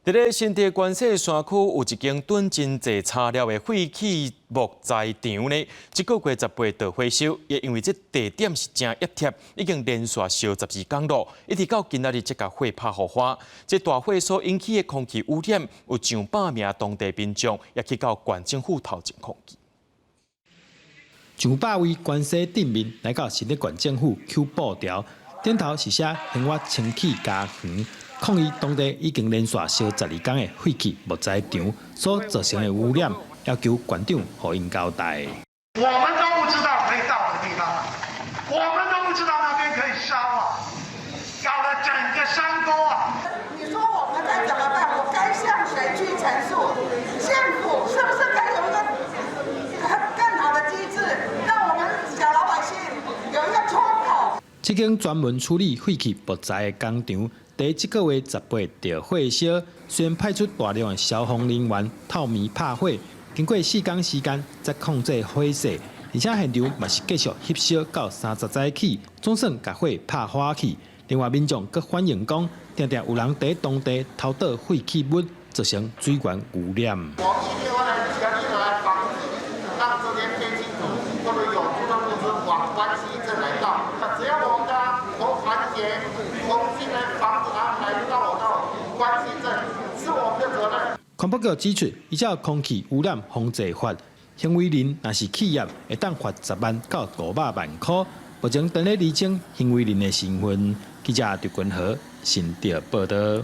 佇咧新竹關西山區有一間囤真濟柴料的廢棄木材場呢，這個月18就火燒，也因為這地點是誠壓貼，已經連續燒12工咯，一直到今仔日才共火拍予花。這大火所引起的空氣污染，有上百名當地民眾也去到縣政府頭前抗議。上百位關西鎮民來到新竹縣政府搝布條，頂頭是寫還我清氣家園，抗議當地已經連續燒12工的廢棄木材場所造成的污染，要求縣長予𪜶交代。我們都不知道可以到的地方，我們都不知道那邊可以燒啊，搞了整個山溝啊！你說我們該怎麼辦？我該向誰去陳述？政府是不是該有一個更好的機制，讓我們小老百姓有一個出口？這間專門處理廢棄木材的工廠，佇這個月18著火燒，雖然派出大量的消防人員透暝拍火，經過4工時間才控制火勢，而且現場嘛是繼續翕燒到30早起，總算共火拍花去。另外民眾閣反映講，定定有人佇當地偷倒廢棄物，造成水源污染。我一定會來全力來防止，讓這些天津土或者有毒的物質往關西鎮來倒。只要我們的頭團結同心來防止他們來倒到關西鎮，是我們的責任。環保局指出，依照空氣污染防治法，行為人若是企業，會當罰10萬到500萬箍。目前正咧釐清行為人的身份。記者劉君和新竹報道。